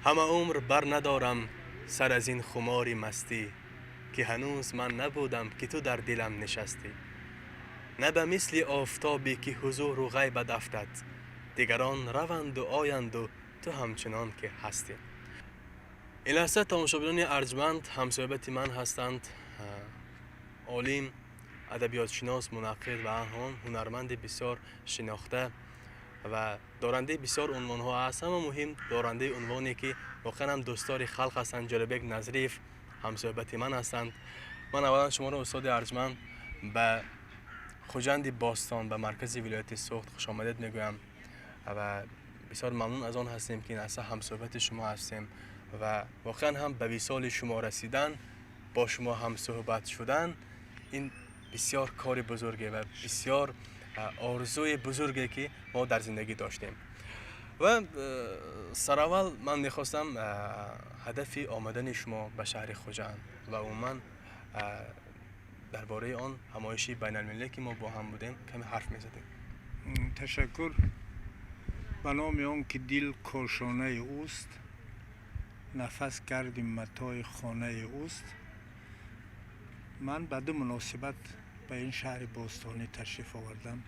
Ҳама умр бар надорам сар аз ин хумори мастӣ, ки ҳанӯз ман набудам, ки ту дар дилам нишастӣ. На ба мисли офтобе, ки ҳузуру ғайбат афтад, дигарон раванду оянду ту ҳамчунон ки ҳастӣ. Ин лаҳза, тамошобинони арҷманд, ҳамсӯҳбати ман ҳастанд олим, адабиётшинос, мунаққид ва ҳам ҳунарманди бисёр шинохта ва дорандаи бисёр унвонҳо, аз ҳама муҳим дорандаи унвоне, ки воқеан ҳам дӯстдори халқ ҳастанд, Ҷӯрабек Назриев ҳамсӯҳбати ман ҳастанд. Ман аввалан шуморо, устоди арҷманд, ба Хуҷанди бостон, ба маркази вилояти Суғд хушомадед мегӯям ва бисёр мамнун аз он ҳастем, ки ин лаҳза ҳамсӯҳбати шумо ҳастем ва воқеан ҳам ба висоли шумо расидан, бо шумо ҳамсӯҳбат шудан ин бисёр кори бузурге ва бисёр орзуи бузурге, ки мо дар зиндагӣ доштем. Ва сараввал ман мехостам ҳадафи омадани шумо ба шаҳри Хуҷанд ва умуман дар бораи он ҳамоиши байналмилалие, ки мо бо ҳам будем, каме ҳарф мезадем. Ташаккур. Ба номи он ки дил кошонаи ӯст, нафас гарди матои хонаи ӯст. Ман ба ду муносибат ба ин шаҳри бостонӣ ташриф овардам,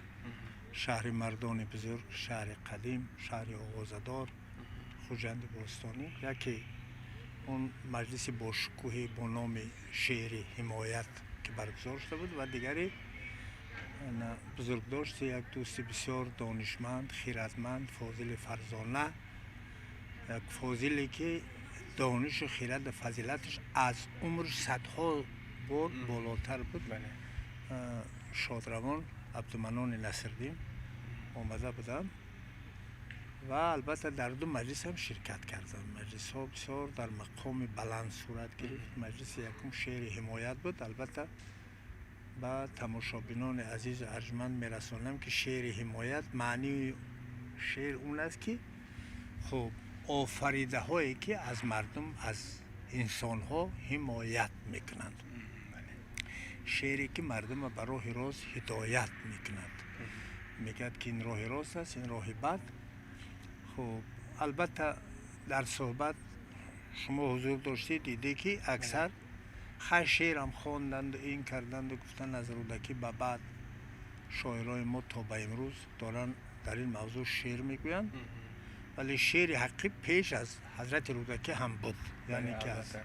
шаҳри мардони бузург, шаҳри қадим, шаҳри овозадор, Хуҷанди бостонӣ. Яке он маҷлиси бошукӯҳе бо номи «Шеъри ҳимоят», ки баргузор шуда буд, ва дигаре бузургдошти як дӯсти бисёр донишманд, хиратманд, фозили фарзона, як фозиле, ки донишу хираду фазилаташ аз умр садҳо бор болотар буд, шодравон Абдуманони Насриддин омада будам ва албатта дар ду маҷлис ҳам ширкат кардам. Маҷлисҳо бисёр дар мақоми баланд сурат гирифт. Маҷлиси якум «Шеъри ҳимоят» буд. Албатта, ба тамошобинони азизу арҷманд мерасонам, ки шеъри ҳимоят, маънии шеър он аст, ки хуб офаридаҳое, ки аз мардум, аз инсонҳо ҳимоят мекунанд, шеъре, ки мардумро ба роҳи рост ҳидоят мекунад, мегӯяд, ки ин роҳи рост аст, ин роҳи бад. Хуб, албатта, дар суҳбат шумо ҳузур доштед, диде, ки аксар хай шеърам хонданду ин карданду гуфтанд, аз Рӯдакӣ ба баъд шоирои мо то ба имрӯз доранд дар ин мавзӯъ шеър мегӯянд, вале шеъри ҳақиқӣ пеш аз ҳазрати Рӯдакӣ ҳам буд, яъне ки аз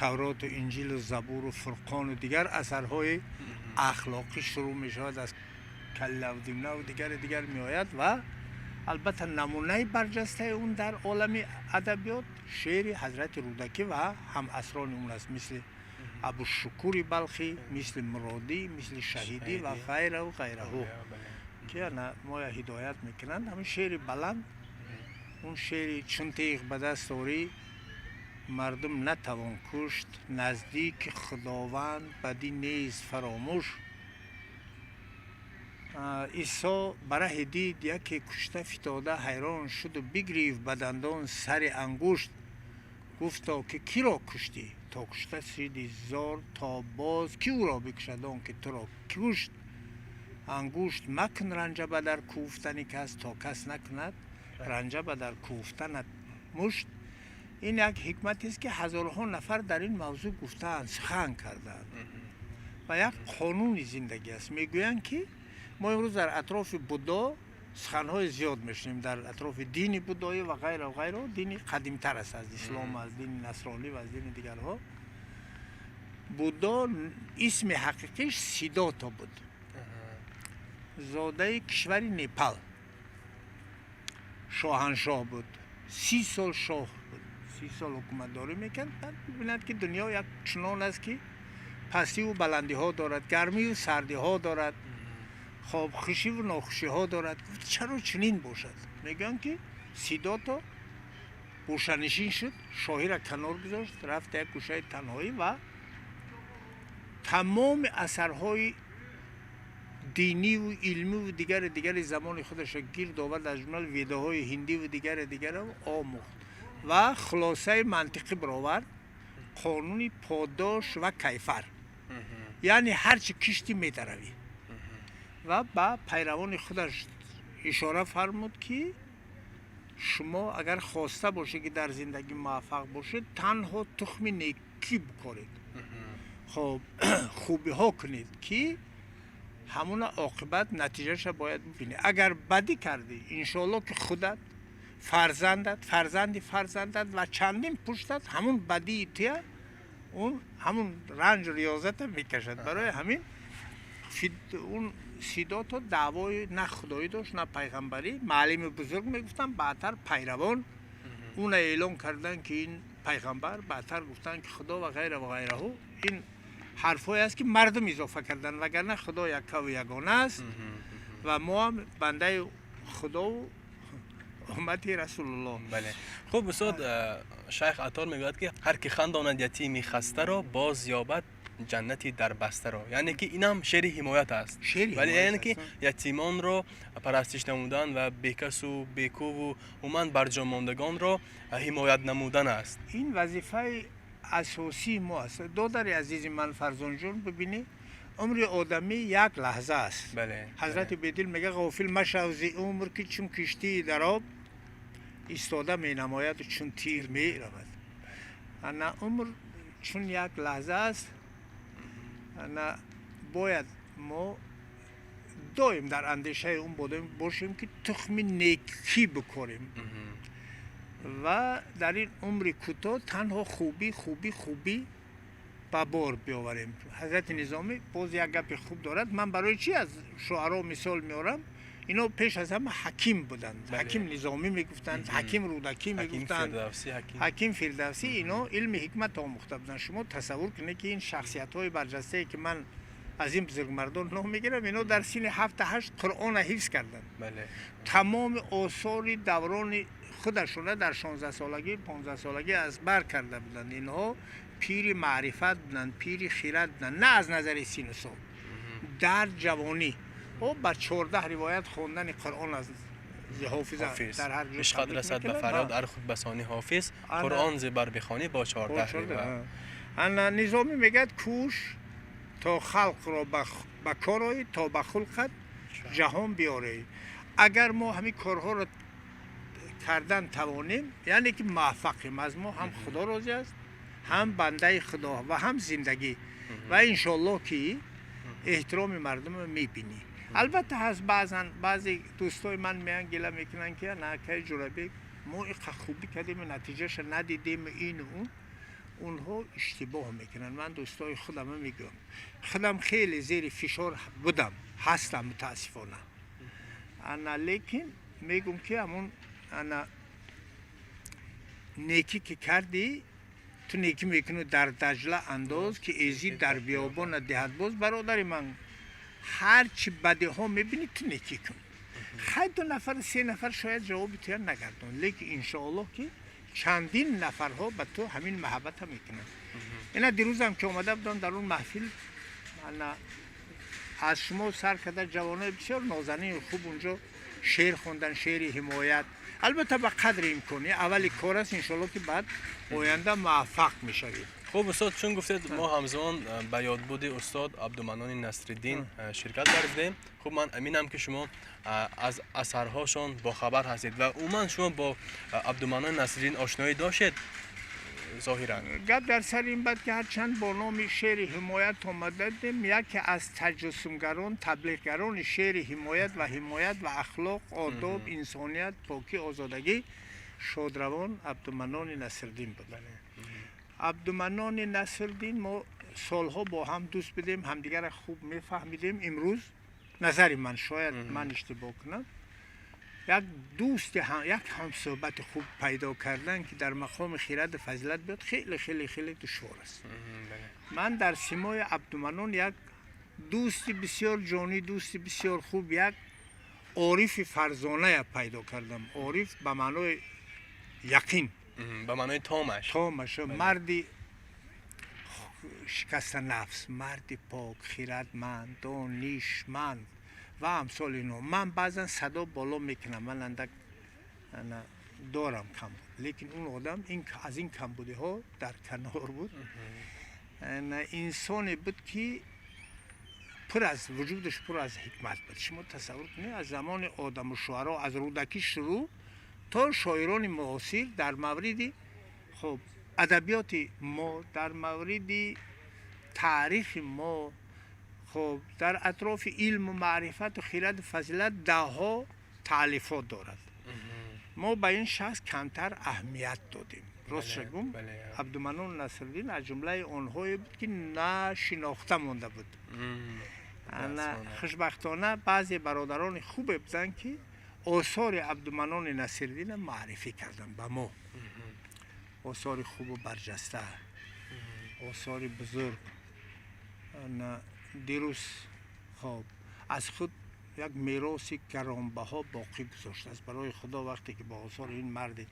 Тавроту Инҷилу Забуру Фурқону дигар асарҳои ахлоқӣ шурӯъ мешавад, аз Калилавдимнаву дигари дигар меояд. Ва албатта намунаи барҷастаи он дар олами адабиёт шеъри ҳазрати Рӯдакӣ ва ҳамасрони он аст, мисли Абушукури Балхӣ, мисли Муродӣ, мисли Шаҳидӣ ва ғайраву ғайраҳу, ки ана моя ҳидоят мекунанд. Ҳамин шеъри баланд, он шеъри «Чун теғ ба даст орӣ, мардум натавон кушт, наздики Худованд бадӣ нест фаромӯш. Исо ба раҳе дид яке кушта фитода, ҳайрон шуду бигирифт ба дандон сари ангушт. Гуфто, ки киро куштӣ, то кушта шуди зор, то боз ки ӯро бикушад, он ки туро кушт? Ангушт макун ранҷа ба дар кӯфтани кас, то кас накунад ранҷа ба дар кӯфтанат мушт». Ин як ҳикматест, ки ҳазорҳо нафар дар ин мавзӯъ гуфтаанд, сухан кардаанд ва як қонуни зиндагӣ аст. Мегӯянд, ки мо имрӯз дар атрофи Буддо суханҳои зиёд мешунем, дар атрофи дини буддоӣ ва ғайра ғайро. Дини қадимтар аст аз ислом, аз дини насронӣ ва аз дини дигарҳо. Буддо исми ҳақиқиш Сидото буд, зодаи кишвари Непал, шоҳаншоҳ буд, 30 сол шоҳ буд, 30 сол ҳукуматдорӣ мекард. Баъд бибинад, ки дунё як чунон аст, ки пастиву баландиҳо дорад, гармию сардиҳо дорад, хоб хушиву нохушиҳо дорад. Гуфт: «Чаро чунин бошад?» Мегӯянд, ки Сидото гӯшанишин шуд, шоҳиро канор гузошт, рафт як гӯшаи танҳоӣ ва тамоми асарҳои диниву илмиву дигари дигари замони худашро гирд овард, аз ҷумла Ведаҳои ҳиндиву дигари дигарро омӯхт ва хулосаи мантиқӣ баровард: қонуни подош ва кайфар, яъне ҳар чӣ киштӣ, медаравӣ. Ва ба пайравони худаш ишора фармуд, ки Шумо агар хоста бошед, ки дар зиндагӣ муваффақ бошед, танҳо тухми некӣ бикоред, хоб, хубиҳо кунед, ки ҳамуна оқибат, натиҷаша бояд бибинед. Агар бадӣ кардӣ, иншоалло, ки худат, фарзандат, фарзанди фарзандат ва чандин пуштат ҳамун бадии туя, он ҳамун ранҷу риёзата мекашад. Барои ҳамин он Сидото даъвои на худоӣ дошт, на пайғамбарӣ. Муаллими бузург мегуфтанд, баъдтар пайравон уна эълон карданд, ки ин пайғамбар, баъдтар гуфтанд, ки худо ва ғайра ва ғайраҳу. Ин ҳарфҳое аст, ки мардум изофа карданд, вагарна Худо яккаву ягона аст ва мо ҳам бандаи Худову уммати Расулуллоҳ. Бале, хуб, устод, Шайх Аттор мегӯяд, ки ҳар ки хандонад ятими хастаро, боз ёбад ҷаннати дарбастаро. Яъне ки инам шеъри ҳимоят аст. Вале яъне ки ятимонро парастиш намудан ва бекасу бекуву умуман барҷомондагонро ҳимоят намудан аст. Ин вазифаи асосии мо аст, додари азизи ман Фарзонҷон. Бибинӣ, умри одамӣ як лаҳза аст. Ҳазрати Бедил мега: «Ғофил машав зи умр, ки чун киштии дар об истода менамояду чун тир меравад». Ана умр чун як лаҳза аст. Ана бояд мо доим дар андешаи он бошем, ки тухми некӣ бикорем ва дар ин умри кӯтоҳ танҳо хубӣ, хубӣ, хубӣ ба бор биёварем. Ҳазрати Низомӣ боз як гапи хуб дорад. Ман барои чӣ аз шуаро мисол меорам? Ино пеш аз ҳама ҳаким буданд. Ҳаким Низомӣ мегуфтанд, ҳаким Рӯдакӣ мегуфтанд, ҳаким Фирдавсӣ. Ино илми ҳикмат омӯхта буданд. Шумо тасаввур кунед, ки ин шахсиятҳои барҷастае, ки ман аз ин бузургмардон ном мегирам, ино дар синни ҳафта ҳашт Қуръона ҳифз карданд, тамоми осори даврони худашона дар 16-солагӣ, 15-солагӣ аз бар карда буданд. Инҳо пири маърифат буданд, пири хирад буданд, на аз назари сину сол, дар ҷавонӣ. О ба 14 ривоят хондани Қуръон аз ҳофиза дар ҳар ҷо ишқат расад ба фарёд ар худ басони ҳофиз, Қуръон зи бар бихонӣ бо 14 ривоят. Ана Низомӣ мегӯяд: «Кӯш то халқро ба кор оӣ, то ба хулқат ҷаҳон биёрӣ». Агар мо ҳамин корҳоро кардан тавонем, яъне ки муваффақем. Аз мо ҳам Худо розӣ аст, ҳам бандаи Худо ва ҳам зиндагӣ, ва иншоаллоҳ, ки эҳтироми мардумро мебинӣ. Албатта, ҳаст баъзан баъзе дӯстои ман меян, гила мекунанд, ки на, акаи Ҷурабек, мо иқа хубӣ кардем, натиҷаша надидем, ину он. Онҳо иштибоҳ мекунанд. Ман дӯстои худама мегӯям, худам хеле зери фишор будам, ҳастам, мутаассифона. Ана лекин мегӯм, ки ҳамун ана некӣ ки кардӣ, ту некӣ мекунӣ, дар Даҷла андоз, ки эзид дар биёбона диҳад боз. Бародари ман, ҳар чӣ бадиҳо мебинӣ, ту некӣ кун. Хай, ду нафар, се нафар шояд ҷавоби туя нагардон, лекин иншоаллоҳ, ки чандин нафарҳо ба ту ҳамин маҳаббата мекунанд. Ина дирӯзам ки омада будам дар он маҳфил, ана аз шумо сар карда, ҷавонои бисёр нозанини хуб унҷо шеър хондан, шеъри ҳимоят, албатта ба қадри имкон. Аввали кор аст, иншоалло, ки баъд оянда муваффақ мешавед. Хуб, устод, чун гуфтед, мо ҳамзамон ба ёдбуди устод Абдуманони Насриддин ширкат варзидем. Хуб, ман аминам, ки шумо аз асарҳошон бохабар ҳастед ва умуман шумо бо Абдуманони Насриддин ошноӣ доштед зоҳиран. Гап дар сари ин бад, ки ҳарчанд бо номи шеъри ҳимоят омададем, яке аз таҷассумгарон, таблиғгарони шеъри ҳимоят ва ҳимоят ва ахлоқ, одоб, инсоният, покӣ, озодагӣ шодравон Абдуманони Насриддин буд. Абдуманони Насриддин, мо солҳо бо ҳам дӯст будем, ҳамдигарро хуб мефаҳмидем. Имрӯз назари ман, шояд ман иштибоҳ кунам, як дӯсти, як ҳамсӯҳбати хуб пайдо кардан, ки дар мақоми хираду фазилат биёд, хеле, хеле, хеле душвор аст. Ман дар симои Абдуманон як дӯсти бисёр ҷонӣ, дӯсти бисёр хуб, як орифи фарзоная пайдо кардам. Ориф ба маънои яқин. Ба маънои томаш. Томаш. Марди шикастанафс, марди пок, хирадманд, донишманд ва амсоли ино. Ман баъзан садо боло мекунам, ман андак дорам камбуд, лекин он одам аз ин камбудиҳо дар канор буд. Инсоне буд, ки пур аз вуҷудаш пур аз ҳикмат буд. Шумо тасаввур кунед, аз замони одаму шуаро, аз Рӯдакӣ шурӯъ. То шоирони муосир дар мавриди, хуб, адабиёти мо, дар мавриди таърихи мо, хуб, дар атрофи илму маърифату хираду фазилат даҳҳо таълифот дорад. Мо ба ин шахс камтар аҳамият додем, ростша гум. Абдуманон Насриддин аз ҷумлаи онҳое буд, ки нашинохта монда буд. Хушбахтона, баъзе бародарони хубе буданд, ки осори Абдуманони Насириддина маърифӣ карданд ба мо, осори хубу барҷаста, осори бузург. Дирӯз, хоб, аз худ як мероси гаронбаҳо боқӣ гузоштааст. Барои Худо, вақте ки ба осори ин марди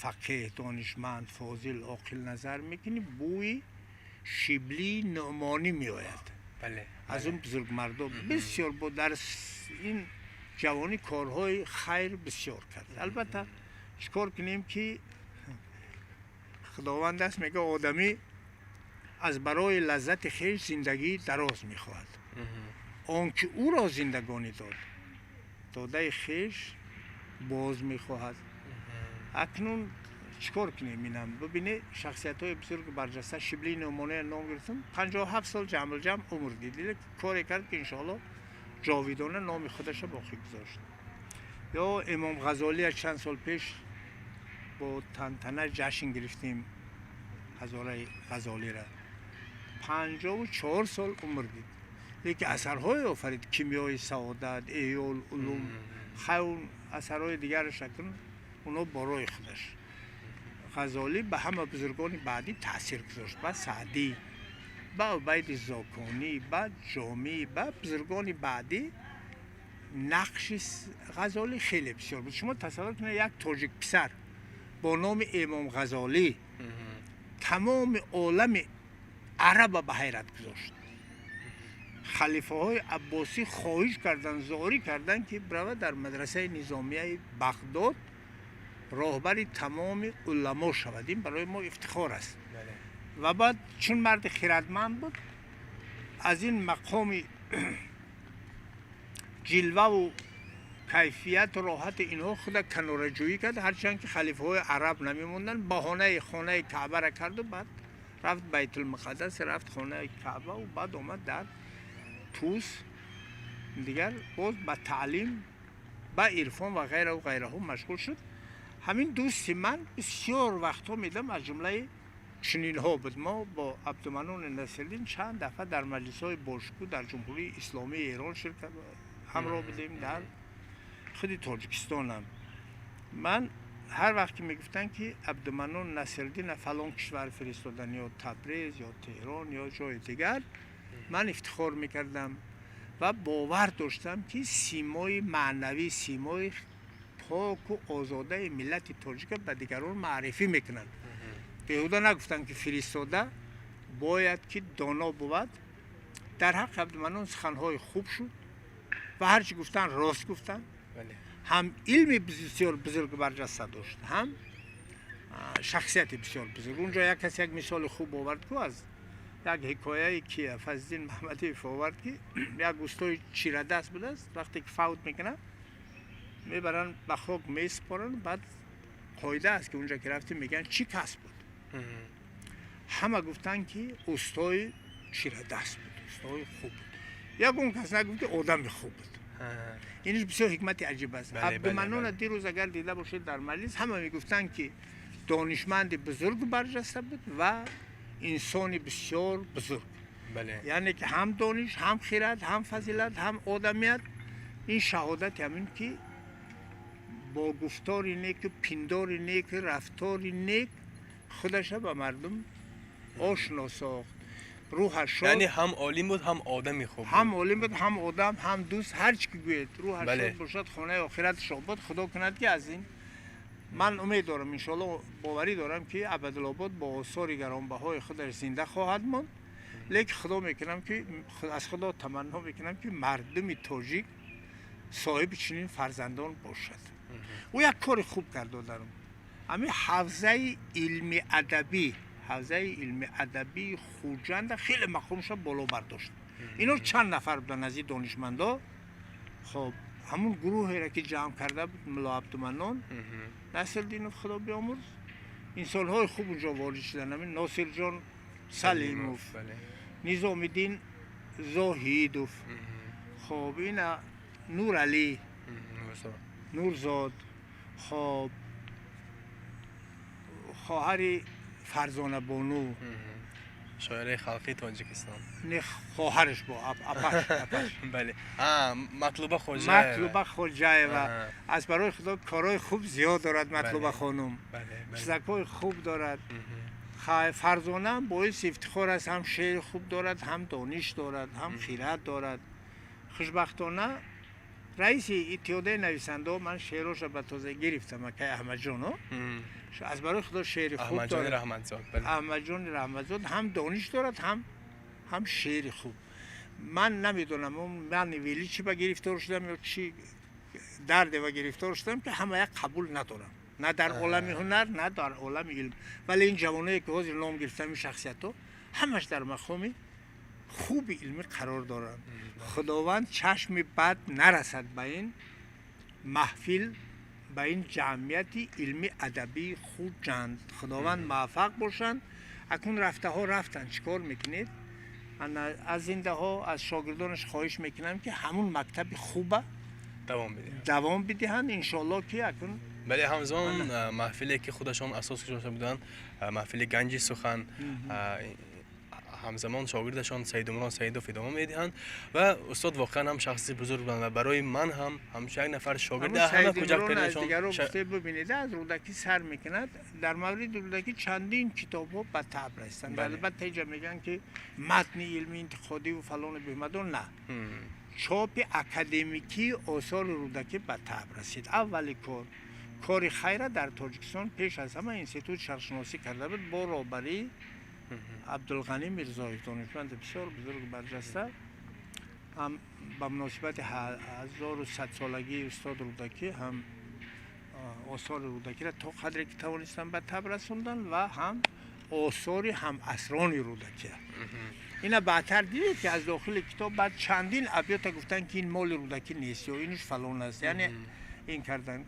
фақеҳ, донишманд, фозил, оқил назар мекунӣ, бӯи Шиблии Нуъмонӣ меояд. Аз он бузургмардо бисёр бо дар ин ҷавонӣ корҳои хайр бисёр кард. Албатта, чӣ кор кунем, ки Худованд аст, мега: одамӣ аз барои лаззати хеш зиндагии дароз мехоҳад, он ки ӯро зиндагонӣ дод, додаи хеш боз мехоҳад. Акнун чӣ кор кунем? Инам бибине, шахсиятҳои бузургу барҷаста, Шиблии Нуъмония ном гирифтам, 57 сол ҷамъулҷамъ умр дид, коре кард, ки иншоалло ҷовидона номи худаша боқӣ гузошт. Ё Имом Ғазолия чанд сол пеш бо тантана ҷашн гирифтем ҳазораи Ғазолира, 54 сол умр дид, лекин асарҳое офарид: Кимиёи саодат, Эҳёул улум, хайр, асарҳои дигараш акун оно борои худаш. Ғазолӣ ба ҳама бузургони баъдӣ таъсир гузошт, ба Саъдӣ, ба Убайди Зоконӣ, ба Ҷомӣ, ба бузургони баъдӣ. Нақши Ғазолӣ хеле бисёр буд. Шумо тасаввур кунед, як тоҷик писар бо номи Имом Ғазолӣ тамоми олами араба ба ҳайрат гузошт. Халифаҳои аббосӣ хоҳиш карданд, зорӣ карданд, ки бирава дар мадрасаи низомияи Бағдод роҳбари тамоми уламо шавад, ин барои мо ифтихор аст. Ва баъд, чун марди хирадманд буд, аз ин мақоми ҷилваву кайфияту роҳати инҳо худа канораҷӯӣ кард. Ҳарчанд ки халифаҳои араб намемонданд, баҳонаи хонаи Каъбара карду баъд рафт Байтулмуқаддас, рафт хонаи Каъбаву баъд омад дар Тус, дигар боз ба таълим, ба ирфон ва ғайраву ғайраҳо машғул шуд. Ҳамин дӯсти ман бисёр вақтҳо медам, аз ҷумлаи чунинҳо буд. Мо бо Абдуманони Насирдин чанд дафъа дар маҷлисҳои бошукӯҳ дар Ҷумҳурии Исломии Эрон ширкат ҳамроҳ будем, дар худи Тоҷикистонам. Ман ҳар вақт ки мегуфтанд, ки Абдуманон Насирдина фалон кишвар фиристодан, ё Табрез, ё Теҳрон, ё ҷои дигар, ман ифтихор мекардам ва бовар доштам, ки симои маънавӣ, симои поку озодаи миллати тоҷика ба дигарон маърифӣ мекунанд. Беҳуда нагуфтанд, ки фиристода бояд ки доно бувад. Дар ҳаққи Абдуманон суханҳои хуб шуд ва ҳарчи гуфтанд, рост гуфтанд. Ҳам илми бисёр бузург барҷаста дошт, ҳам шахсияти бисёр бузург. Унҷо як кас як мисоли хуб овард ку, аз як ҳикояе, ки Фазлиддин Маҳмадиев овард, ки як устои чирадаст будааст. Вақте ки фавт мекунад, мебаранд, ба хок месупоранд. Баъд қоида аст, ки унҷо ки рафтем, мегӯянд: чӣ касб буд? Ҳама гуфтанд, ки устои чирадаст буд, устои хуб буд. Ягон кас нагуфт, ки одами хуб буд. Инш бисёр ҳикмати аҷиб аст. Абдуманона дирӯз агар дида бошед дар маҷлис, ҳама мегуфтанд, ки донишманди бузург барҷаста буд ва инсони бисёр бузург, яъне ки ҳам дониш, ҳам хирад, ҳам фазилат, ҳам одамият. Ин шаҳодати ҳамин, ки бо гуфтори неку пиндори неку рафтори нек худаша ба мардум ошно сохт. Рӯҳаш шод. Яъне ҳам олим буд, ҳам одами хуб. Ҳам олим буд, ҳам одам, ҳам дӯст, ҳар чӣ ки гӯед. Рӯҳаш шод бошад, хонаи охираташ обод Худо кунад, ки аз ин ман умед дорам, иншоалло, боварӣ дорам, ки абадулобод бо осори гаронбаҳои худаш зинда хоҳад монд. Лекин Худо мекунам, ки аз Худо таманно мекунам, ки мардуми тоҷик соҳиби чунин фарзандон бошад. Ӯ як кори хуб кард, додарам, ҳамин ҳавзаи илми адабӣ, ҳавзаи илми адабии Хуҷанда хеле мақомаша боло бардошт. Ино чанд нафар буданд аз ин донишмандо, хоб. Ҳамун гурӯҳеро, ки ҷамъ карда буд Мулло Абдуманнон Насриддинов, Худо биомурз, инсонҳои хуб унҷо ворид шуданд. Ҳамин Носирҷон Салимов, Низомиддин Зоҳидов, хоб, ина Нуралӣ Нурзод, хоб, хоҳари Фарзонабону. Шоираи халқии Тоҷикистон. Не, хоҳараш, бо апаш, апаш. Бале, Матлуба Хоҷаева. Матлуба Хоҷаева. Аз барои Худо, корҳои хуб зиёд дорад Матлуба хонум, чизакҳои хуб дорад. Фарзона боиси ифтихор аст, ҳам шеъри хуб дорад, ҳам дониш дорад, ҳам хират дорад. Хушбахтона, раиси Иттиҳодияи нависандаҳо, ман шеъроша ба тоза гирифтам, акай Аҳмадҷоно, аз барои Худо шеъри хуб дорад. Аҳмадҷони Раҳматзод ҳам дониш дорад, ҳам шеъри хуб. Ман намедонам, ман вели чӣ ба гирифтор шудам ё чӣ дарде ба гирифтор шудам, ки ҳама як қабул надорам, на дар олами ҳунар, на дар олами илм. Вале ин ҷавоное, ки ҳозир ном гирифтам, ин шахсиятҳо ҳамаш дар мақоми хуби илмӣ қарор доранд. Худованд чашми бад нарасад ба ин маҳфил, ба ин ҷамъияти илми адабии Хуҷанд. Худованд муваффақ бошанд. Акнун рафтаҳо рафтанд, чӣ кор мекунед? Аз зиндаҳо, аз шогирдонаш хоҳиш мекунам, ки ҳамун мактаби хуба давом бидиҳанд, иншоалло, ки акнун Бале, ҳамзамон маҳфиле, ки худашон асос гузошта буданд, маҳфили Ганҷи сухан, ҳамзамон шогирдашон Саидумрон Саидов идома медиҳанд. Ва устод воқеан ҳам шахси бузург буданд ва барои ман ҳам ҳамчун як нафар шогирди ҳама кӯчактаринашон. Бибинед, аз Рӯдакӣ сар мекунад. Дар мавриди Рӯдакӣ чандин китобҳо ба таб расиданд. Албатта, инҷа мегӯянд, ки матни илми интиқодиву фалону бемадон. На, чопи академикии осори Рӯдакӣ ба таб расид. Аввали кор, кори хайра дар Тоҷикистон пеш аз ҳама Институти шарқшиносӣ карда буд бо роҳбарии Абдулғанӣ Мирзоев, донишманди бисёр бузургу барҷаста. Ҳам ба муносибати 1100-солагии устод Рӯдакӣ ҳам осори Рӯдакиро то қадре ки тавонистанд ба таб расонданд ва ҳам осори ҳамасрони Рӯдакия. Ина баъдтар дидед, ки аз дохили китоб баъд чандин абёта гуфтанд, ки ин моли Рӯдакӣ нест ё инуш фалон аст. Яъне ин кардан.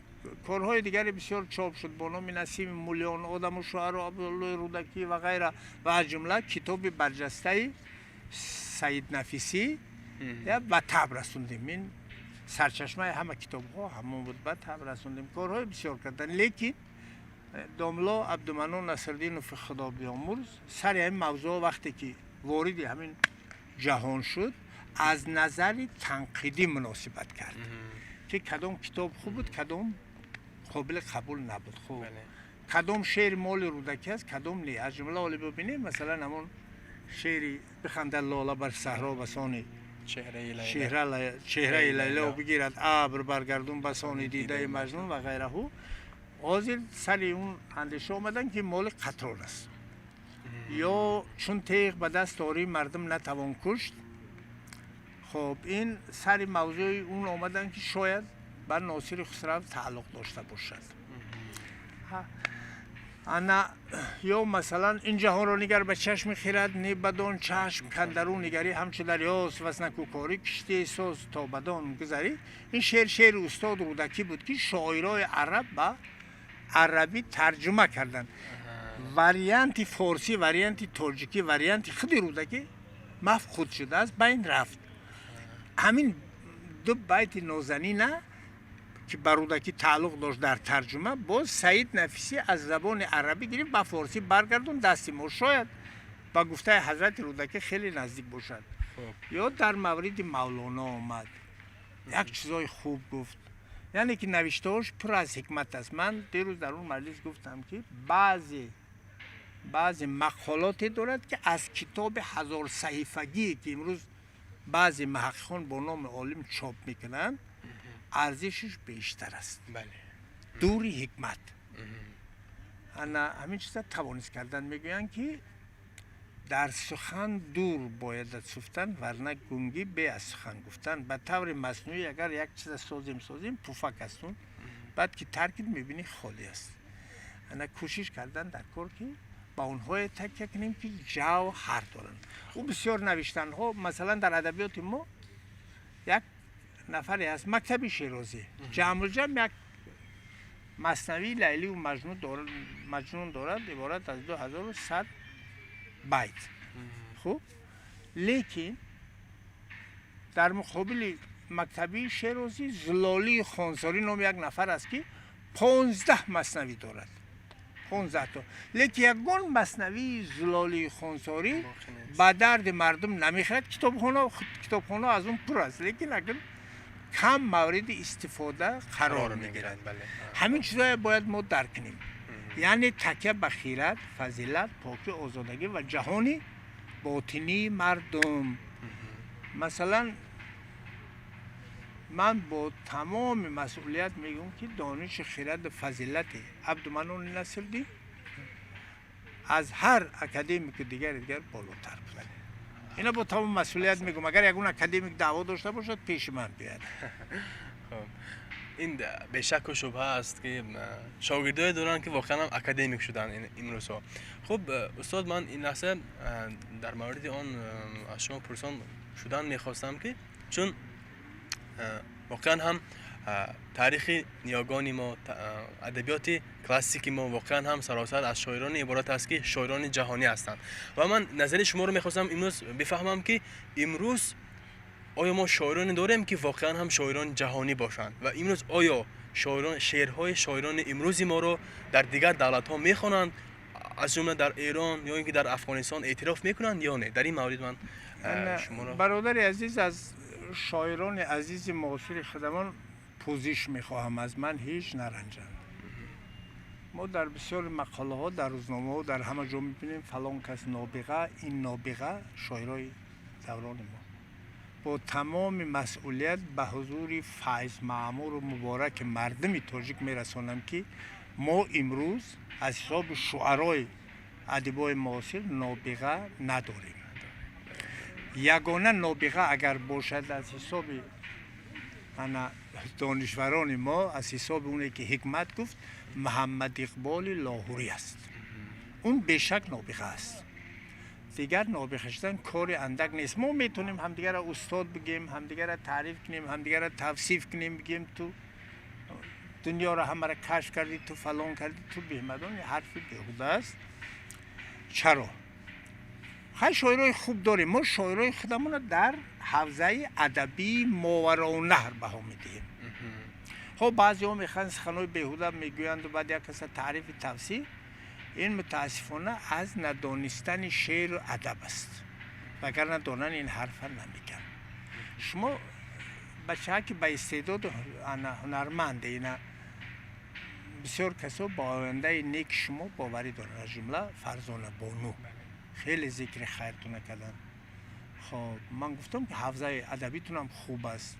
Корҳои дигаре бисёр чоп шуд бо номи Насими Муллиён, Одаму шуаро, Абдуллои Рӯдакӣ ва ғайра, ва аз ҷумла китоби барҷастаи Саид Нафисӣ ба таб расондем. Ин сарчашмаи ҳама китобҳо ҳамон буд, ба таб расондем. Корҳои бисёр кардан, лекин домло Абдуманон Насриддинови, худобиёмурз, сари ҳамин мавзӯъ вақте ки вориди ҳамин ҷаҳон шуд, аз назари танқидӣ муносибат кард, ки кадом китоб хуб буд, кадом қобили қабул набуд, хуб, кадом шеъри моли Рӯдакӣ аст, кадом не. Аз ҷумла ҳоле бибинем, масалан, ҳамон шеъри «Бихандад лола бар саҳро басони чеҳраи Лайло, бигирад абр баргардун басони дидаи Маҷнун» ва ғайраҳу. Ҳозир сари он андеша омаданд, ки моли Қатрон аст. Ё «Чун теғ ба даст орӣ, мардум натавон кушт». Хоб, ин сари мавзӯи он омаданд, ки шояд ба Носири Хусрав тааллуқ дошта бошад. Ана, ё масалан: «Ин ҷаҳонро нигар ба чашми хирад, не бадон чашм кандару нигарӣ, ҳамчу дарёст вас накӯкорӣ, киштие соз то бадон гузарӣ». Ин шеър шеъри устод Рӯдакӣ буд, ки шоирои араб ба арабӣ тарҷума карданд. Варианти форсӣ, варианти тоҷикӣ, варианти худи Рӯдакӣ мафқуд шудааст, байн рафт. Ҳамин ду байти нозанина, ки ба Рӯдакӣ тааллуқ дошт, дар тарҷума боз Саид Нафисӣ аз забони арабӣ гирифт, ба форсӣ баргардон, дасти мо, шояд ба гуфтаи ҳазрати Рӯдакӣ хеле наздик бошад. Ё дар мавриди Мавлоно омад, як чизои хуб гуфт, яъне ки навиштаҳош пур аз ҳикмат аст. Ман дирӯз дар он маҷлис гуфтам, ки баъзе мақолоте дорад, ки аз китоби ҳазорсаҳифагие, ки имрӯз баъзе муҳаққиқон бо номи олим чоп мекунанд, арзишаш бештар аст. Дури ҳикмат, ана ҳамин чиза тавонист кардан. Мегӯянд, ки дар сухан дур боядат суфтан, варна гунгӣ бе аз сухан гуфтан. Ба таври маснӯӣ агар як чиза созем, созем, пуфак астун, баъд ки таркид, мебинӣ, холӣ аст. Ана кӯшиш кардан дар кор, ки ба онҳое такя кунем, ки ҷавҳар доранд. Ӯ бисёр навиштанҳо, масалан, дар адабиёти мо як нафаре ҳаст, мактаби Шерозӣ, Ҷамъулҷам, як маснавии Лайливу Маҷнун дорад, иборат аз 2100 байт. Хуб, лекин дар муқобили мактабии Шерозӣ Зулолии Хонсорӣ номи як нафар аст, ки 15 маснавӣ дорад, 15 то. Лекин ягон маснавии Зулолии Хонсорӣ ба дарди мардум намехӯрад. Китобхона аз он пур аст, лекин акн кам мавриди истифода қарор мегирад. Ҳамин чизое бояд мо дарк кунем, яъне такя ба хирад, фазилат, покӣ, озодагӣ ва ҷаҳони ботинии мардум. Масалан, ман бо тамоми масъулият мегӯям, ки дониши, хираду фазилати Абдуманони Насриддин аз ҳар академику дигари дигар болотар буд. Ина бо тамоми масъулият мегӯям. Агар ягон академик даъво дошта бошад, пеши ман биёяд. Ин бешаку шубҳа аст, ки шогирдое доранд, ки воқеан ҳам академик шуданд имрӯзҳо. Хуб, устод, ман ин лаҳза дар мавриди он аз шумо пурсон шудан мехостам, ки чун воқеан ҳам таърихи ниёгони мо, адабиёти классики мо воқеан ҳам саросар аз шоироне иборат аст, ки шоирони ҷаҳонӣ ҳастанд. Ва ман назари шуморо мехостам имрӯз бифаҳмам, ки имрӯз оё мо шоироне дорем, ки воқеан ҳам шоирони ҷаҳонӣ бошанд, ва имрӯз оё шоирон, шеърҳои шоирони имрӯзи моро дар дигар давлатҳо мехонанд, аз ҷумла дар Эрон ё ин ки дар Афғонистон эътироф мекунанд ё не? Дар ин маврид ман шуморо Бародари азиз, аз шоирони азизи муосири худамон пӯзиш мехоҳам, аз ман ҳеҷ наранҷанд. Мо дар бисёри мақолаҳо, дар рӯзномаҳо, дар ҳама ҷо мебинем, фалон кас нобиға, ин нобиға, шоирои даврони мо. Бо тамоми масъулият ба ҳузури файзмаъмуру мубораки мардуми тоҷик мерасонам, ки мо имрӯз аз ҳисоби шуарои адибои муосир нобиға надорем. Ягона нобиға агар бошад, аз ҳисоби ана донишварони мо, аз ҳисоби оне ки ҳикмат гуфт, Муҳаммад Иқболи Лоҳурӣ аст. Он бешак нобиға аст. Дигар нобиға шудан кори андак нест. Мо метавонем ҳамдигарро устод бигем, ҳамдигарро таъриф кунем, ҳамдигарро тавсиф кунем, бигем, ту дунёро ҳамаро кашф кардӣ, ту фалон кардӣ, ту беҳмадон. Ҳарфи беҳуда аст. Чаро? Хай, шоирои хуб дорем. Мо шоирои худамонро дар ҳавзаи адабии Мовароуннаҳр баҳо медиҳем. Хоб, баъзеҳо мехоҳанд, суханҳои беҳуда мегӯянду баъд як каса таърифи тавсиф. Ин мутаассифона аз надонистани шеъру адаб аст, вагарна донан ин ҳарфа намегӯянд. Шумо бачаҳа, ки ба истеъдоду ҳунарманде, ина бисёр касо ба ояндаи неки шумо боварӣ доранд, аз ҷумла Фарзона бону хеле зикри хайртона карданд. Хоб, ман гуфтам, ки ҳавзаи адабитунам хуб аст,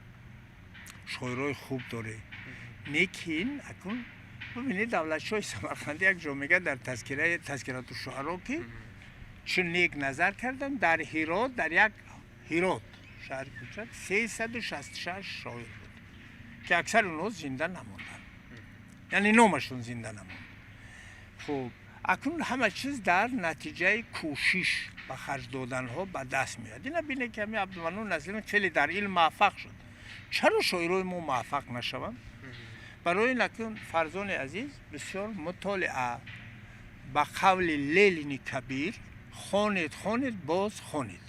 шоирои хуб доред. Лекин акун бибинед, Давлатшоҳи Самарқандӣ як ҷо мегӯяд дар тазкираи Тазкирату шуаро, ки чун нек назар кардам, дар Ҳирот, дар як Ҳирот, шаҳри кӯчак, 366 шоир буд, ки аксари онҳо зинда намонданд, яъне номашон зинда намонд. Хуб, акнун ҳама чиз дар натиҷаи кӯшиш ба харҷ доданҳо ба даст меояд. Ина бинед, ки ҳамин Абдуманнон Насриддин хеле дар илм муваффақ шуд. Чаро шоирои мо муваффақ нашаванд? Барои ин, акнун, фарзони азиз, бисёр мутолиа, ба қавли Ленини Кабир, хонед, хонед, боз хонед.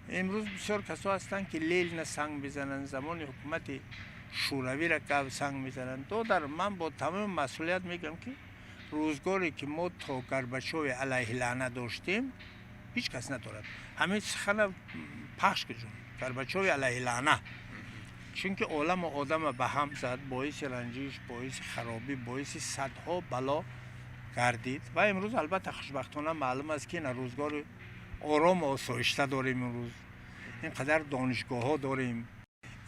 Имрӯз бисёр касо ҳастанд, ки Ленина санг мезананд, замони ҳукумати Шӯравиро гав санг мезананд. Додар, ман бо тамоми масъулият мегӯям, ки рӯзгоре ки мо то Горбачови алайҳи лаъна доштем, ҳеҷ кас надорад. Ҳамин сухана пахш куҷон, Горбачови алайҳи лаъна, чунки оламу одама ба ҳам зад, боиси ранҷиш, боиси харобӣ, боиси садҳо бало гардид. Ва имрӯз, албатта, хушбахтона маълум аст, ки ина рӯзгори орому осоишта дорем. Имрӯз ин қадар донишгоҳҳо дорем,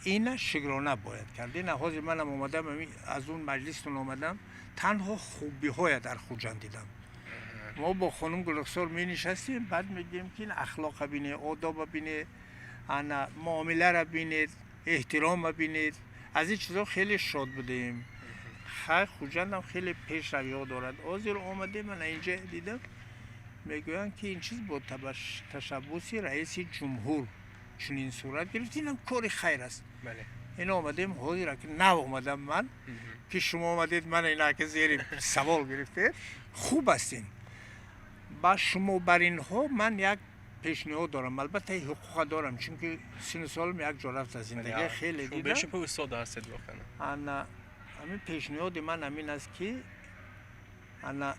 ина шукрона бояд кард. Ина ҳозир манам омадам, аз он маҷлистон омадам, танҳо хубиҳоя дар Хуҷанд дидам. Мо бо хонум Гулрухсор менишастем, баъд мегӯем, ки ин ахлоқа бинед, одоба бинед, ана муомиларо бинед, эҳтирома бинед. Аз ин чизҳо хеле шод будем. Хай, Хуҷандам хеле пешравиҳо дорад. Ҳозир омадем, ана инҷа дидам, мегӯянд, ки ин чиз бо ташаббуси раиси ҷумҳур чунин сурат гирифт. Инам кори хайр аст. Ин омадем ҳозир, ки нав омадам ман, ки шумо омадед, ман ина ки зери савол гирифтед. Хуб аст ин. Ба шумо бар инҳо ман як пешниҳод дорам. Албатта, ҳуқуқа дорам, чунки сину солам як ҷо рафта, зиндагӣ хеле дидам. Бешубҳа, устод ҳастед воқеан. Ана ҳамин пешниҳоди ман ҳамин аст, ки ана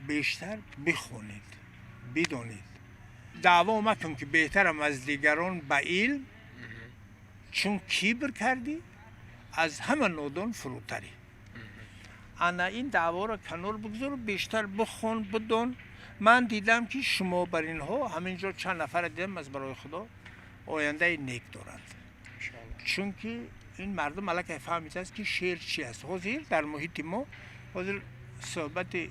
бештар бихонед, бидонед. Даъво макун, ки беҳтарам аз дигарон ба илм, чун кибр кардӣ, аз ҳама нодон фурӯтарӣ. Ана ин даъворо канор бигзору бештар бихон, бидон. Ман дидам, ки шумо бар инҳо ҳамин ҷо чанд нафара дидам, аз барои Худо ояндаи нек доранд, чунки ин мардум аллакай фаҳмидааст, ки шеър чи аст. Ҳозир дар муҳити мо, ҳозир суҳбати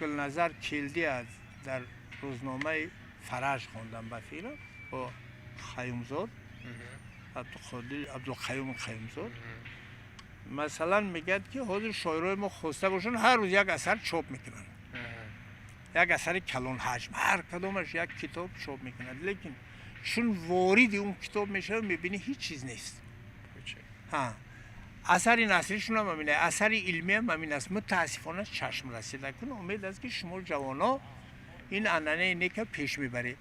Гулназар Келдӣ аз дар рӯзномаи Фараҷ хондам, ба фикрам, бо Қаюмзод, Абдуқодир Абдулқаюм Қаюмзод. Масалан, мегӯяд, ки ҳозир шоирои мо хоста бошанд, ҳар рӯз як асар чоп мекунанд, як асари калонҳаҷм, ҳар кадомаш як китоб чоп мекунад. Лекин чун вориди он китоб мешавӣ, мебинӣ, ҳеҷ чиз нест. Асари насришунам ҳамин, асари илмиам ҳамин аст, мутаассифона, чашм расида кун. Умед аст, ки шумо ҷавоно ин анъанаи нека пеш мебаред.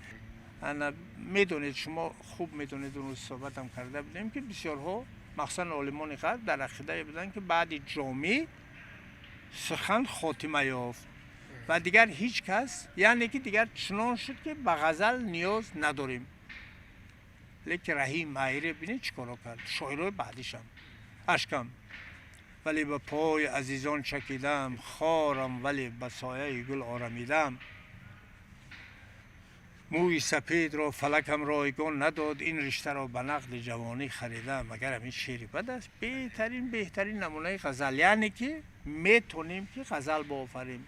Ана медонед, шумо хуб медонед, он рӯз суҳбатам карда будем, ки бисёрҳо, махсусан олимони ғарб, дар ақидае буданд, ки баъди Ҷомӣ сухан хотима ёфт ва дигар ҳеҷ кас, яъне ки дигар чунон шуд, ки ба ғазал ниёз надорем. Лекин Раҳим Маҳире бинед, чӣ коро кард. Шоирои баъдишам: «Ашкам вале ба пои азизон чакидам, хорам вале ба сояи гул орамидам, мӯи сапедро фалакам ройгон надод, ин риштаро ба нақди ҷавонӣ харидам». Магар ҳамин шеъри бад аст? Беҳтарин, беҳтарин намунаи ғазал. Яъне ки метонем, ки ғазал боофарем.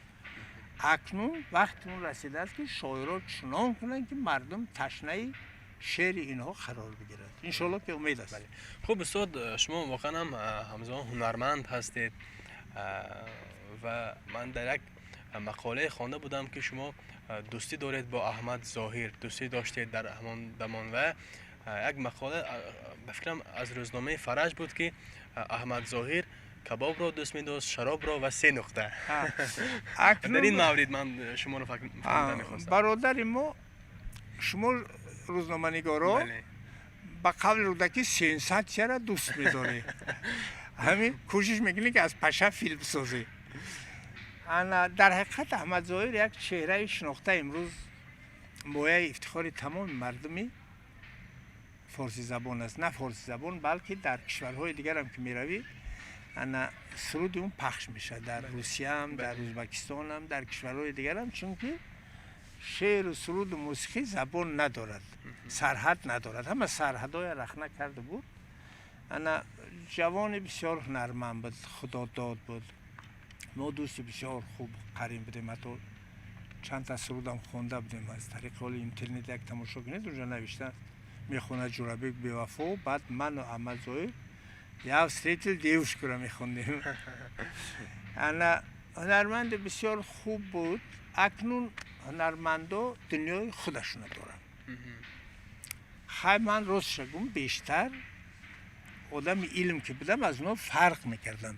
Акнун вақти он расидааст, ки шоиро чунон кунанд, ки мардум ташнаи шеъри инҳо қарор бигирад. Иншоалло, ки умед аст. Хуб, устод, шумо воқеан ҳам ҳамзамон ҳунарманд ҳастед ва ман дар як мақолае хонда будам, ки шумо дӯстӣ доред бо Аҳмад Зоҳир, дӯстӣ доштед дар ҳамон дамон. Ва як мақола, ба фикрам, аз рӯзномаи Фараҷ буд, ки Аҳмад Зоҳир кабобро дӯст медошт, шаробро ва се нуқта. Дар ин маврид ман шуморо фаҳмида мехостам. Бародари мо, шумо рӯзноманигоро ба қавли Рӯдакӣ сенсатсияро дӯст медоред, ҳамин кӯшиш мекунед, ки аз паша филм созед. Ана дар ҳақиқат Аҳмад Зоҳир як чеҳраи шинохта, имрӯз мояи ифтихори тамоми мардуми форсизабон аст. На форсизабон, балки дар кишварҳои дигарам ки меравӣ, ана суруди он пахш мешавад, дар Русияам, дар Ӯзбекистонам, дар кишварҳои дигарам, чунки шеъру суруду мусиқӣ забон надорад, сарҳад надорад, ҳама сарҳадҳоя рахна карда буд. Ана ҷавони бисёр ҳунарманд буд, худодод буд. Мо дӯсти бисёр хуб, қарин будем, ҳатто чандта сурудам хонда будем. Аз тариқи ҳоли интернет як тамошо кунед, унҷо навишта мехонад Ҷурабек Бевафо. Баъд ману Аҳмад Зоҳир «Я встретил девушку»-ро мехондем. Ана ҳунарманди бисёр хуб буд. Акнун ҳунармандо дунёи худашона доранд. Хай, ман ростша гум, бештар одами илм ки будам, аз онҳо фарқ мекардам.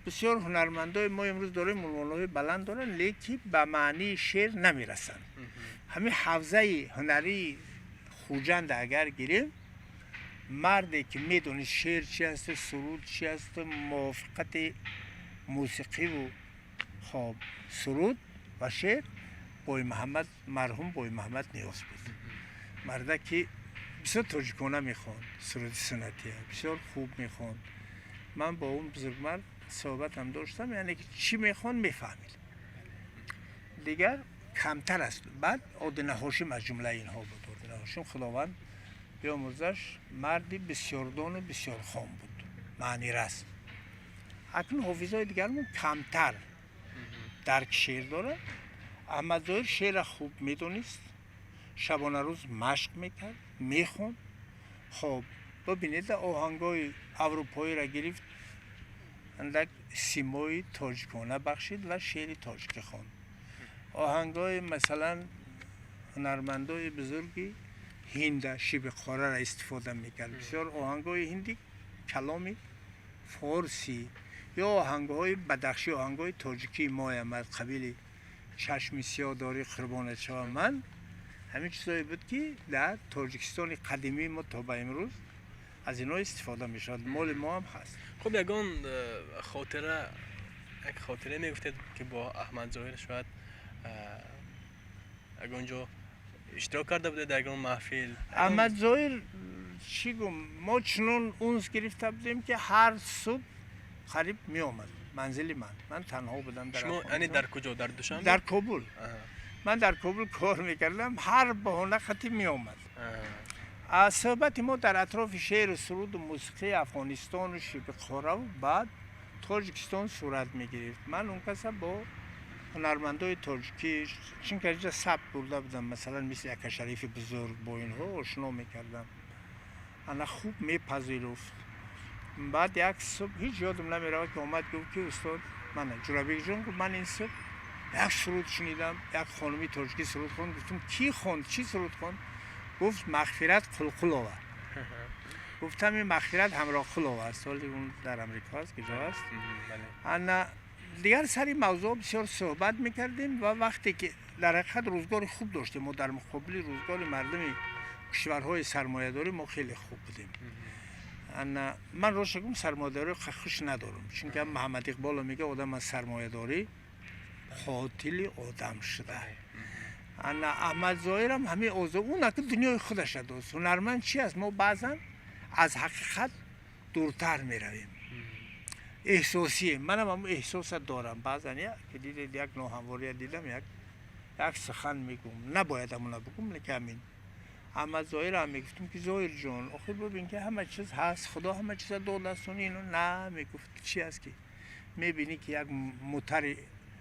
Бисёр ҳунармандои мо имрӯз дорем, унвонҳои баланд доранд, лекин ба маънии шеър намерасанд. Ҳамин ҳавзаи ҳунарии Хуҷанда агар гирем, марде ки медонист шеър чи асту суруд чи асту мувофиқати мусиқиву хоб суруд ва шеър, Боймуҳаммад, марҳум Боймуҳаммад Ниёз буд. Марда ки бисёр тоҷикона мехонд, суруди суннатия бисёр хуб мехонд. Ман бо он бузургмард суҳбатам доштам, яъне ки чӣ мехонд, мефаҳмид. Дигар камтар аст. Баъд Одина Ҳошим аз ҷумлаи инҳо буд. Одина Ҳошим, Худованд биомӯрзаш, марди бисёрдону бисёрхон буд, маънирас. Акнун ҳофизҳои дигармон камтар дарки шеър дорад. Аҳмад Зоҳир шеърра хуб медонист, шабонарӯз машқ мекард, мехонд. Хоб, бибинед, оҳангҳои аврупоиро гирифт, андак симои тоҷикона бахшид ва шеъри тоҷикӣ хонд. Оҳангҳои, масалан, ҳунармандои бузурги ҳинда шиби қораро истифода мекард. Бисёр оҳангҳои ҳиндӣ каломи форсӣ ё оҳангҳои бадахшӣ, оҳангҳои тоҷикии моям аз қабили чашми сиёҳ дорӣ қурбонат шавам ман, ҳамин чизҳое буд, ки дар Тоҷикистони қадимии мо то ба имрӯз аз инҳо истифода мешавад. Моли мо ҳам ҳаст. Хуб, ягон хотира, як хотира мегуфтед, ки бо Аҳмад Зоҳир шояд ягон ҷо иштирок карда будед, дар ягон маҳфил? Аҳмад Зоҳир, чӣ гум, мо чунон унс гирифта будем, ки ҳар субҳ қариб меомад манзили ман. Ман танҳо будам дар Шумо яъне дар куҷо, дар Душанбе? Дар Кобул. Ман дар Кобул кор мекардам, ҳар баҳона қатӣ меомад. Суҳбати мо дар атрофи шеъру суруду мусиқии Афғонистону Шибиқораву баъд Тоҷикистон сурат мегирифт. Ман он каса бо ҳунармандои тоҷикӣ, чунки инҷа сабт бурда будам, масалан, мисли Ака Шарифи бузург, бо инҳо ошно мекардам. Ана хуб мепазируфт. Баъд як субҳ, ҳеҷ ёдам намеравад, ки омад, гуфт, ки устод, мана Ҷурабекҷон, гуфт, ман ин субҳ як суруд шунидам, як хонуми тоҷикӣ суруд хонд. Гуфтам, кӣ хонд, чӣ суруд хонд? Гуфт, Мағфират Қулқулова. Гуфтам, ин Мағфират Ҳамроҳқулова аст, ҳоли он дар Амрико аст, куҷо аст. Ана дигар сари мавзӯъ бисёр суҳбат мекардем ва вақте ки дар ҳақиқат рӯзгори хуб доштем мо дар муқобили рӯзгори мардуми кишварҳои сармоядорӣ, мо хеле хуб будем. Ана ман рост гум, сармоядорӣ хуш надорам, чунки ҳам Муҳаммад Иқболо мега, одам аз сармоядорӣ қотили одам шуда. Ана Аҳмад Зоҳирам ҳамин озо, ӯ наки дунёи худаша дост. Ҳунарманд чи аст? Мо баъзан аз ҳақиқат дуртар меравем, эҳсосием. Манам ҳамн эҳсоса дорам. Баъзан ки дидед, як ноҳамвория дидам, як сухан мегӯм, набояд ҳамона бигӯм, лекин ҳамин Аҳмад Зоҳирам мегуфтем, ки Зоҳирҷон, охир бибин, ки ҳама чиз ҳаст, Худо ҳама чиза додааст. Ино на, мегуфт, чи аст, ки мебинӣ, ки як мутари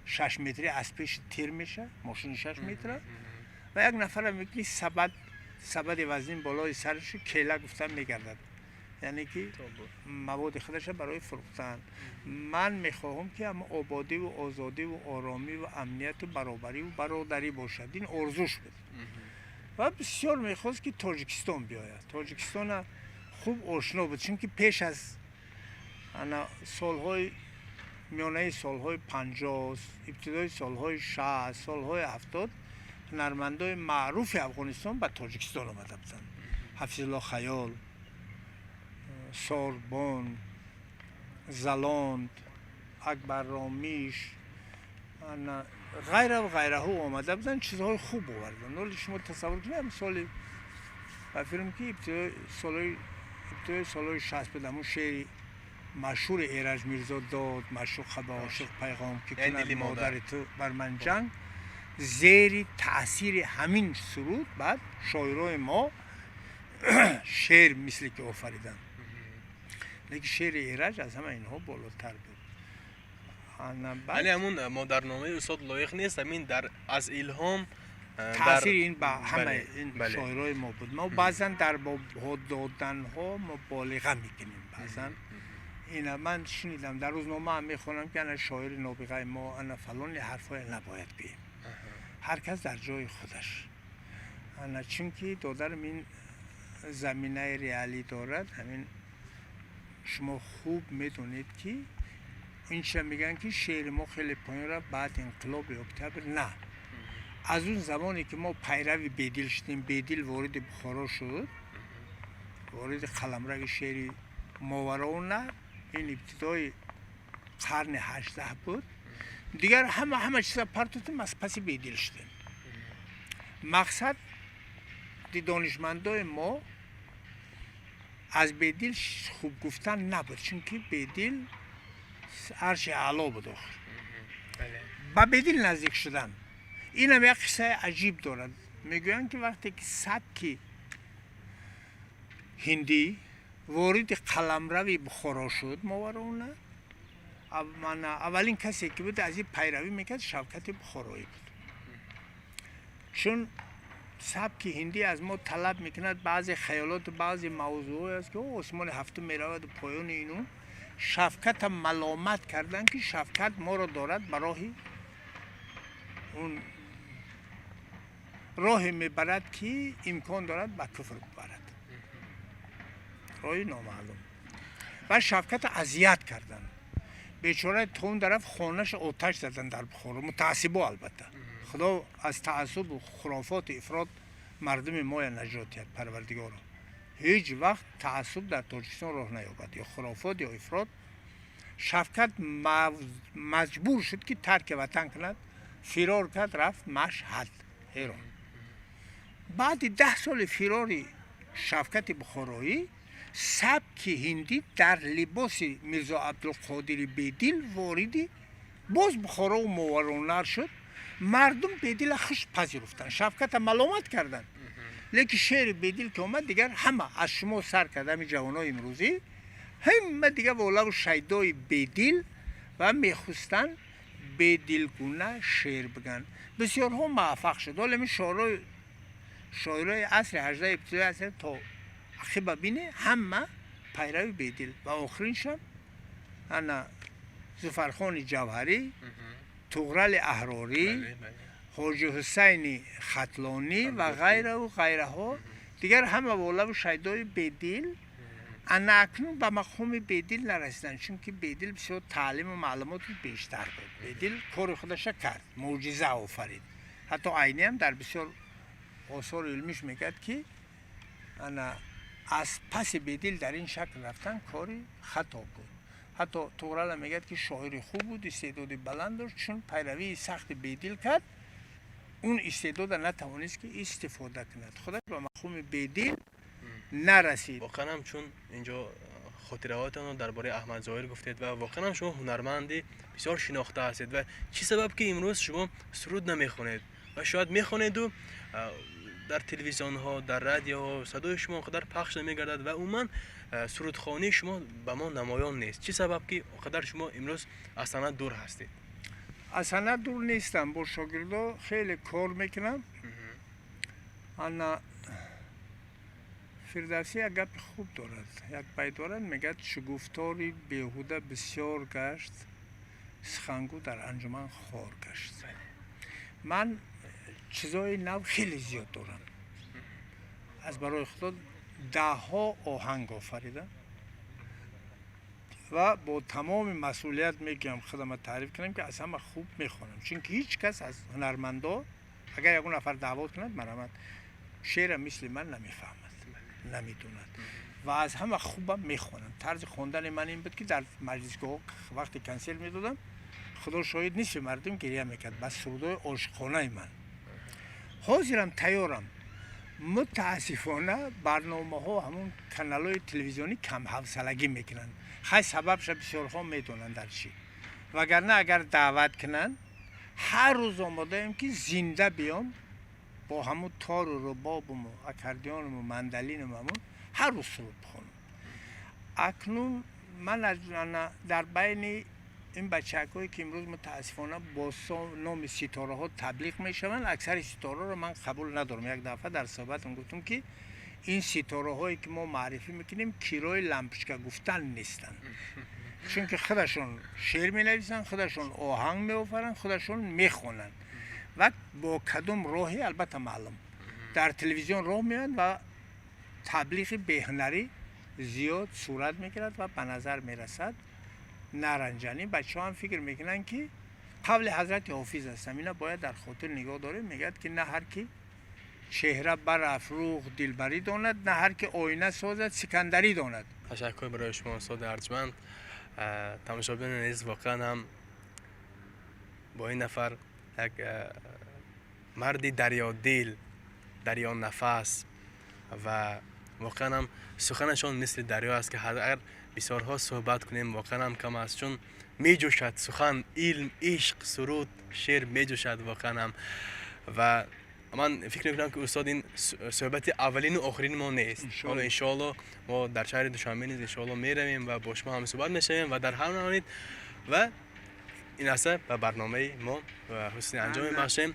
6 метрӣ аз пеши тир меша, мошини 6 метра, ва як нафара мекунӣ, сабад, сабади вазнин болои сараш, кела гуфтан мегардад, яъне ки маводи худаша барои фурӯхтан. Ман мехоҳам, ки ҳама ободиву озодиву оромиву амнияту баробариву бародарӣ бошад. Ин орзуш буд ва бисёр мехост, ки Тоҷикистон биёяд. Тоҷикистона хуб ошно буд, чунки пеш аз ана солҳои миёнаи солҳои 50, ибтидои солҳои 60, солҳои 70 ҳунармандои маъруфи Афғонистон ба Тоҷикистон омада буданд: Ҳафизулло Хаёл, Сорбон, Залонд, Акбар Ромиш, ғайра ва ғайраҳо омада буданд, чизҳои хуб оварданд. Ҳоли шумо тасаввур кунед, соли ба филм, ки ибтидои солҳои 60 буд, ҳамун шеъри машҳури Эраҷ Мирзо дод: «Маъшуқа ба ошиқ пайғом, ки кунад модари ту бар ман ҷанг». Зери таъсири ҳамин суруд баъд шоирои мо шеър мисле ки офариданд, лекин шеъри Эраҷ аз ҳама инҳо болотар буд. Яъне ҳамун модарномаи устод Лоиқ нест, ҳамин дар аз илҳом. Таъсири ин ба ҳамаи ин шоирои мо буд. Мо баъзан дар доданҳо муболиға мекунем. Баъзан ина ман шунидам, дар рӯзнома ҳам мехонам, ки ана шоири нобиғаи мо, ана фалони. Ҳарфҳое набояд гӯем, ҳар кас дар ҷои худаш. Ана чунки додарам ин заминаи реалӣ дорад. Ҳамин шумо хуб медонед, ки инча мегӯянд, ки шеъри мо хеле поён рафт баъд инқилоби октябр. На, аз он замоне ки мо пайрави Бедил шудем, Бедил вориди Бухоро шуд, вориди қаламрави шеъри Мовароуннаҳр, ин ибтидои қарни 18 буд. Дигар ҳама чиза партотем, аз паси Бедил шудем. Мақсад донишмандои мо аз Бедил хуб гуфтан набуд, чунки Бедил арши аъло буд. Охир ба Бедил наздик шудан, инам як қиссаи аҷиб дорад. Мегӯянд, ки вақте ки сабки ҳиндӣ вориди қаламрави Бухоро шуд, Мовароуннаҳр, аввалин касе ки буд, аз ин пайравӣ мекард, Шавкати Бухороӣ буд, чун сабки ҳиндӣ аз мо талаб мекунад баъзе хаёлоту баъзе мавзӯъҳое аст, ки осмони ҳафтум мераваду поёни ину. Шавката маломат карданд, ки Шавкат моро дорад ба роҳи он. Роҳе мебарад, ки имкон дорад ба куфр бибарад, роҳи номаълум. Ва Шавката азият карданд. Бечора то он тараф хонаша оташ задан дар Бухоро мутаассибо. Албатта, Худо аз таассубу хурофоту ифрот мардуми моя наҷот диҳад. Парвардигоро, ҳеҷ вақт таассуб дар Тоҷикистон роҳ наёбад, ё хурофот, ё ифрот. Шавкат маҷбур шуд, ки тарки ватан кунад. Фирор кард, рафт Машҳад, Эрон. Баъди 10 соли фирори Шавкати Бухороӣ сабки ҳиндӣ дар либоси Мирзо Абдулқодири Бедил вориди боз Бухорову Мовароуннаҳр шуд. Мардум Бедила хуш пазируфтанд, Шавката маломат карданд, лекин шеъри Бедил ки омад, дигар ҳама, аз шумо сар кард, ҳами ҷавонои имрӯзӣ, ҳама дигар волаву шайдои Бедил ва мехостанд бедилгуна шеър бигӯянд. Бисёрҳо муваффақ шуд. Ҳоло ин шоирои асри 18, ибтидои аср то ақиба бине, ҳама пайрави Бедил ва охириншам ана Зуфархони Ҷавҳарӣ, Туғрали Аҳрорӣ, Ҳоҷи Ҳусайни Хатлонӣ ва ғайраву ғайраҳо. Дигар ҳама волаву шайдои Бедил. Ана акнун ба мақоми Бедил нарасиданд, чунки Бедил бисёр таълиму маълумоти бештар буд. Бедил кори худаша кард, мӯъҷиза офарид. Ҳатто Айниам дар бисёр осори илмиш мегӯяд, ки ана аз паси Бедил дар ин шакл рафтан кори хато буд. Ҳатто Туғрала мегӯяд, ки шоири хуб буд, истеъдоди баланд дошт, чун пайравии сахти Бедил кард, он истеъдода натавонист, ки истифода кунад, худаш ба мафҳуми Бедил нарасид. Воқеан ҳам, чун инҷо хотираҳоятонро дар бораи Аҳмад Зоҳир гуфтед ва воқеан ҳам шумо ҳунарманди бисёр шинохта ҳастед, ва чӣ сабаб, ки имрӯз шумо суруд намехонед ва шояд мехонеду дар телевизионҳо, дар радиоҳо садои шумо он қадар пахш намегардад ва умуман сурудхонии шумо ба мо намоён нест? Чӣ сабаб, ки он қадар шумо имрӯз аз санъат дур ҳастед? Аз санъат дур нестам, бо шогирдо хеле кор мекунам. Ана Фирдавсӣ як гапи хуб дорад, як байт дорад, мегӯяд: «Шугуфтори беҳуда бисёр гашт, сухангӯ дар анҷуман хор гашт». Ман чизои нав хеле зиёд дорам. Аз барои Худо даҳҳо оҳанг офаридам ва бо тамоми масъулият мегӯям, худама таъриф кунам, ки аз ҳама хуб мехонам, чунки ҳеҷ кас аз ҳунармандо, агар ягон нафар даъвот кунад, марамад, шеъра мисли ман намефаҳмад, намедонад ва аз ҳама хубам мехонам. Тарзи хондани ман ин буд, ки дар маҷлисгоҳ вақте консерт медодам, Худо шоҳид, нисфи мардум гиря мекард ба сурудҳои ошиқонаи ман. Ҳозирам тайёрам. Мутаассифона, барномаҳо, ҳамун каналҳои телевизионӣ камҳавсалагӣ мекунанд. Хай, сабабша бисёрҳо медонанд дар чӣ. Вагарна агар даъват кунанд, ҳар рӯз омодаем, ки зинда биём бо ҳамун тору рубобуму аккордеонуму мандолинуму, ҳамун ҳар рӯз суруд бихонам. Акнун ман дар байни ин бачакҳое, ки имрӯз мутаассифона бо номи ситораҳо таблиғ мешаванд, аксари ситораро ман қабул надорам. Як дафъа дар суҳбатам гуфтам, ки ин ситораҳое, ки мо маърифӣ мекунем, кирои лампочка гуфтан нестанд, чунки худашон шеър менависанд, худашон оҳанг меофаранд, худашон мехонанд ва бо кадом роҳе, албатта, маълум, дар телевизион роҳ меоянд ва таблиғи беҳунарӣ зиёд сурат мегирад ва ба назар мерасад наранҷанӣ. Бачаҳо ҳам фикр мекунанд, ки қавли ҳазрати Ҳофиз аст, ина бояд дар хотир нигоҳ дорем, мегӯяд, ки на ҳар ки чеҳра барафрӯхт, дилбарӣ донад, на ҳар ки оина созад, сикандарӣ донад. Ташаккур барои шумо, устоди арҷманд. Тамошобинони азиз, воқеан ҳам бо ин нафар, як марди дарёдил, дарёнафас ва воқеан ҳам суханашон мисли дарё аст, ки агар бисёрҳо суҳбат кунем, воқеан ҳам кам аст, чун меҷӯшад сухан, илм, ишқ, суруд, шеър меҷӯшад воқеан ҳам. Ва ман фикр мекунам, ки устод, ин суҳбати аввалину охирини мо нест. Ҳоло, иншоалло, мо дар шаҳри Душанбе низ, иншоалло, меравем ва бо шумо ҳамсуҳбат мешавем ва дар ҳар маврид ва ин лаҳза ба барномаи мо ҳусни анҷом мебахшем.